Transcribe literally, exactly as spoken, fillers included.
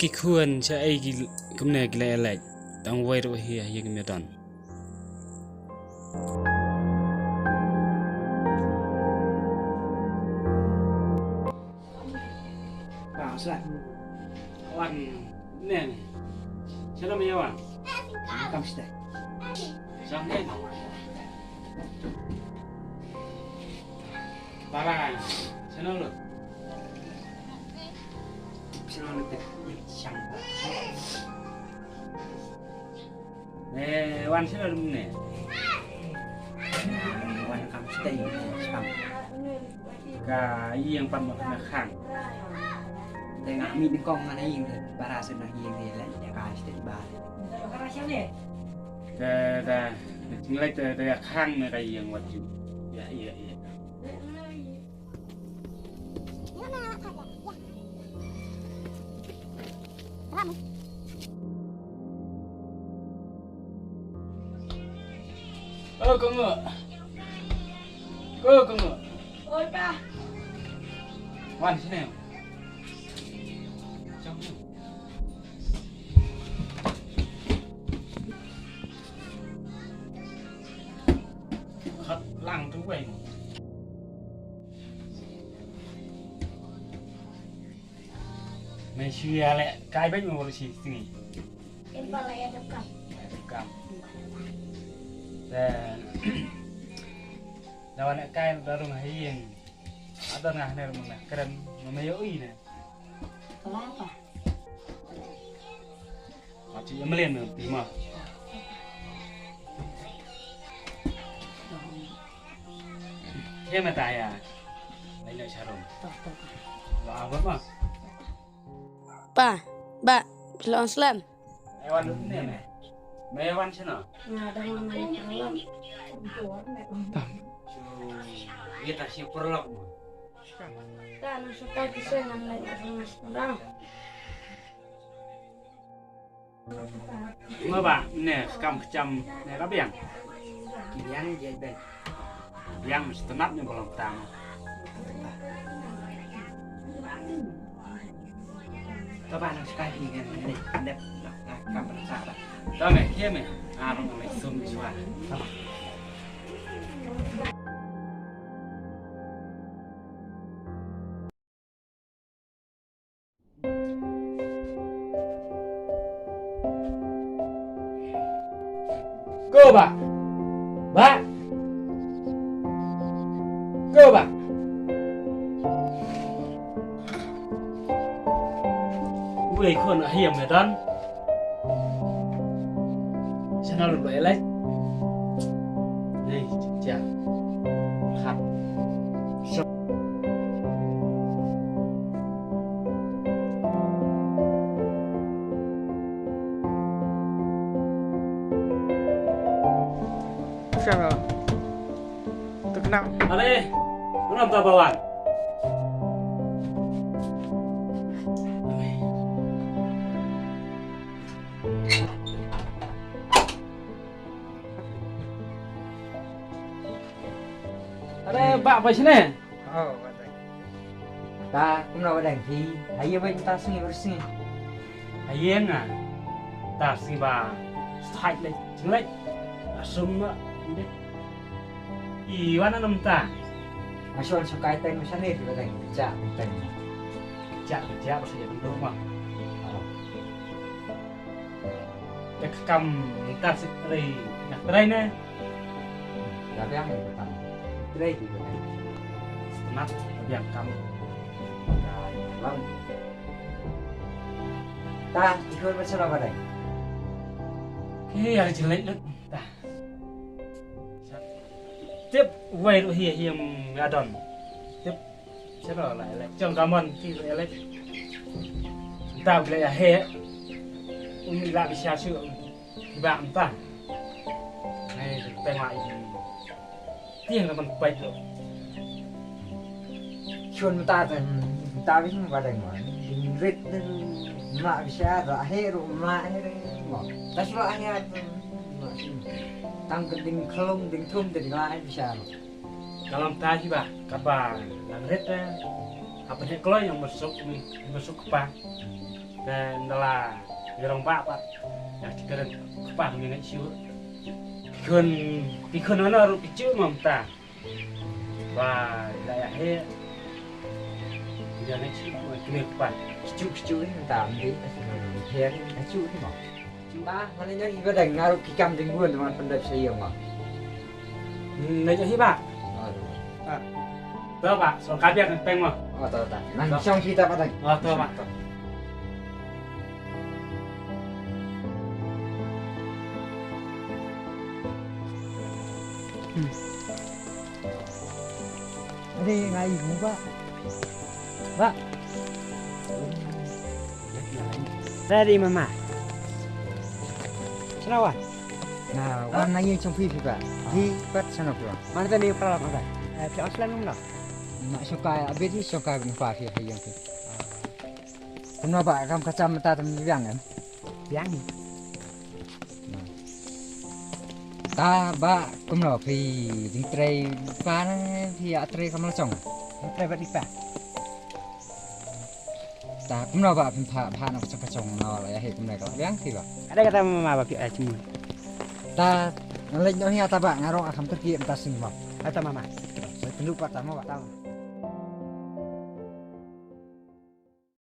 Ki khun sha ei ki kumne ki leh leh. Tang wei ruh hi ha ïing me don. Ba, sla. Wan, ne, ne. Shalom, ya, wan. Kam sita. Shalom, ne. Bara, shalom, lo. Shalom, lo, te. Shalom. Eh, wan shalom ne. Wan kam stay, stay. Ka ïing pat ma ka khang. Te nga mi ni kong nga na ïing te, bara shalom na ïing te, le, ya ka stay ba. Te, te, nglai te, te ka khang ne ka ïing wat ju. Ya, ya, ya. Oh, Kongo. Oh, Kongo. Oi, Pa. Wan sini. Jom, jom. Khat lang tu wei. Me shu ïa leh kai beit mo, baroh shi sngi. Em, ba la ïa dep kam. Ïa dep kam. Te da wan leh kai da rung ha ïing. Adan nga ne rung na kren mo me ïohi ne. Kenapa? Mati ïa mlien ne ti ma. Ïa mata ïa. Lai leh sharum. Ba, ba, ba. Pa, ba, phi la wan slem. Me wan ne me? Me wan shano? Nga dang wan wan paralok. Tam. Shu, ita shi paralok mo. Ta na shu ta ki shu nang lai na shu nang. Nga ba, ne, kam kcham, ne, ka biang. Biang, je, ben. Biang, mesti tenat ni belum tam. Ka ba, nang sekali ni, ni, ni, dep, nak, nak, kam, nak, sabar. Tau, me, ye, me. Arung, me, sum, suara. Ko ba. Ba. Ko ba. Wei khun a hiam me dan. Channel ba elai. Nei, ja. Khat. Siapa? Tuknam. Ale, ngam ta bawan. Are, ba, ba shine? Oh, ba dang. Ta, kumno ba dang phi? Haye ba ta sngi ba sngi. Haye nga. Ta sngi ba. Stait le, jingle. Asum ba. Inde. I wan nam ta. Nga shon shu kai teng shane phi ba dang. Ja, teng. Ja, ja, ba sngi ba ma. Te ka kam mynta shu trei, nga trei ne. Ka biang ka kam trei ki ka kam. Smat ka biang kam. Ka lam. Ta, ikut bersama pada. Ki, ïa jylli lut. Ta. Tip wei ruh hi hi nga don. Tip. Sero la elek. Jong ka mon ki la elek. Nta u la he. Um la bi sha shu. Ba nta. Ai, tengok ini. Tiang ka ban pait lo. Shun nta ten, nta bi sing ba deng ma. Rit ma bi sha ra he ru ma he re. Ma. Ta shu la he. Tang ka ding khlong ding thum ding la he bi sha ru. Ka lam ta hi ba, kaba nang rit, eh, hapdeng kloi ïa u mynsuk, u mynsuk kpa. Nda la ngi rong ba pat. Ïa ki kren kpa ngi ngai shu. Ki khun, ki khun ano ruh ki shu mam ta. Ba la ïa he. Ngi ngai shu ki kpa. Ki shu ki shu ni ta am di. He ki shu ni mo. Ba mana ngi ba dang ngaruh ki kam ding bun teman pendap saya mo. Nda ïa hi ba. To ba, so ka biang peng mo. Oh, to, to. Nang shong kita patang. Oh, to ba. Ade ngai mu ba. Ba. Ready mama. Selawan. Na wan na yin chong phi phi ba. Di pat sana phi ba. Mana tadi pernah apa? Eh, phi aslan ngam lah. Nak suka abis ni suka ngpa phi hayang phi. Kumno ba kam ka cham ta tam biang em? Biang ni. Ta ba kumno phi jingtrei pa na phi ïa trei kam la chong. Trei ba di pa. Ta kumno ba phi pha pha na ka chong ka chong na la ïa he kumno ka la biang phi ba. Ada kata mama ba phi ai chim. Ta nalai no hi ta ba ngarong akam terki em ta sing ma. Ata mama. Sai pendu pa ta ma ba ta.